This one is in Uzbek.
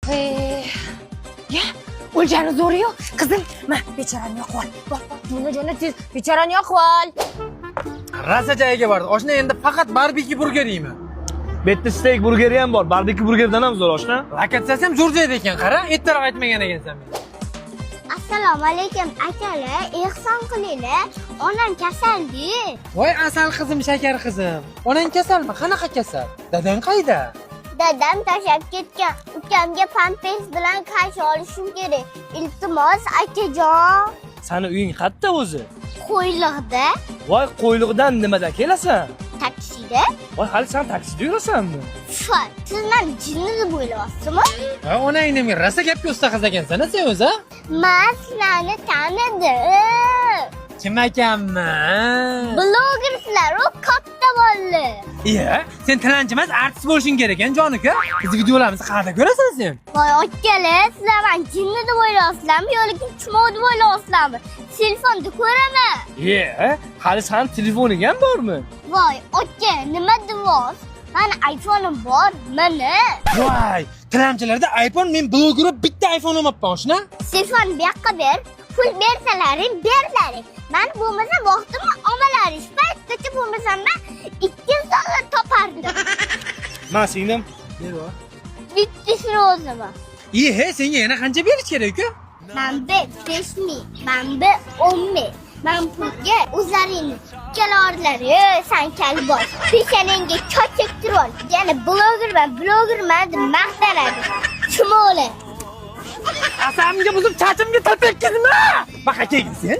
Ya, o'ljani zo'ri yo'q. Qizim, ma, bechorani yoqib ol. Bor, bor, jo'na, jo'na, tez bechorani yoqib ol. Rosa joyiga bordi. Oshna, endi faqat barbeki burger yeyman. Bu yerda steak burgeri ham bor. Barbeki burgerdan ham zo'r, oshna. Lokatsiyasi ham zo'r joyda ekan, qara. Ertaroq aytmagan ekansan menga. Assalomu alaykum, akalar, ehson qilinglar. Onam kasaldi. Voy, asal qizim, shakar qizim. Onang kasalmi? Qanaqa kasal? Dadang qayda? Dadam tashlab ketgan. Ukamga pampers bilan kasha olishim kerak. Iltimos, akajon. Sani uying qayerda o'zi? Qo'yliqda. Voy, Qo'yliqdan nimada kelasan? Taksida. Voy, hali san taksida yurasanmi? Fa, siz meni jinni deb o'ylayapsizmi? Ha, onang nima, rosa gapga usta qiz ekansan sen o'zi, a? Man sizlarni tanidim. Kim ekanman? Blogerslar, u katta bolalar. Iya, sen tilanchi emas, artist bo'lishing kerak ekan, jon uka. Bizni videolarimizni qayerda ko'rasan sen? Voy, akalar, sizlar meni jinni deb o'ylayapsizlarmi yoki chumoq deb o'ylayapsizlarmi? Telefonda ko'raman. Ye, hali sani telefoning ham bormi? Voy, aka, nima deyapsiz? Mani iPhone'im bor, mana. Voy, tilamchilarda iPhone, men bloger bo'lib bitta iPhone olmabman, oshna. Telefonni bu yoqqa ber. Pul bersalaring, berlaring. Man bo'lmasa vaqtimni olmalaring. Shu paytgacha bo'lmasam man 2 soat topardim. Ma, singlim. Bittasini o'zimi. Iye, he, senga yana qancha berish kerak, uka? Man bu 5000, man bu 10 000. Man pulga o'zlaringni ikkalovlari, san kalbosh. Peshonangga choch ektirib ol. Yana blogerman, blogerman deb maqtanadi. Chumoli. Asamga buzib, chachimga tilpa ekkizma. Baqa kelgin sen.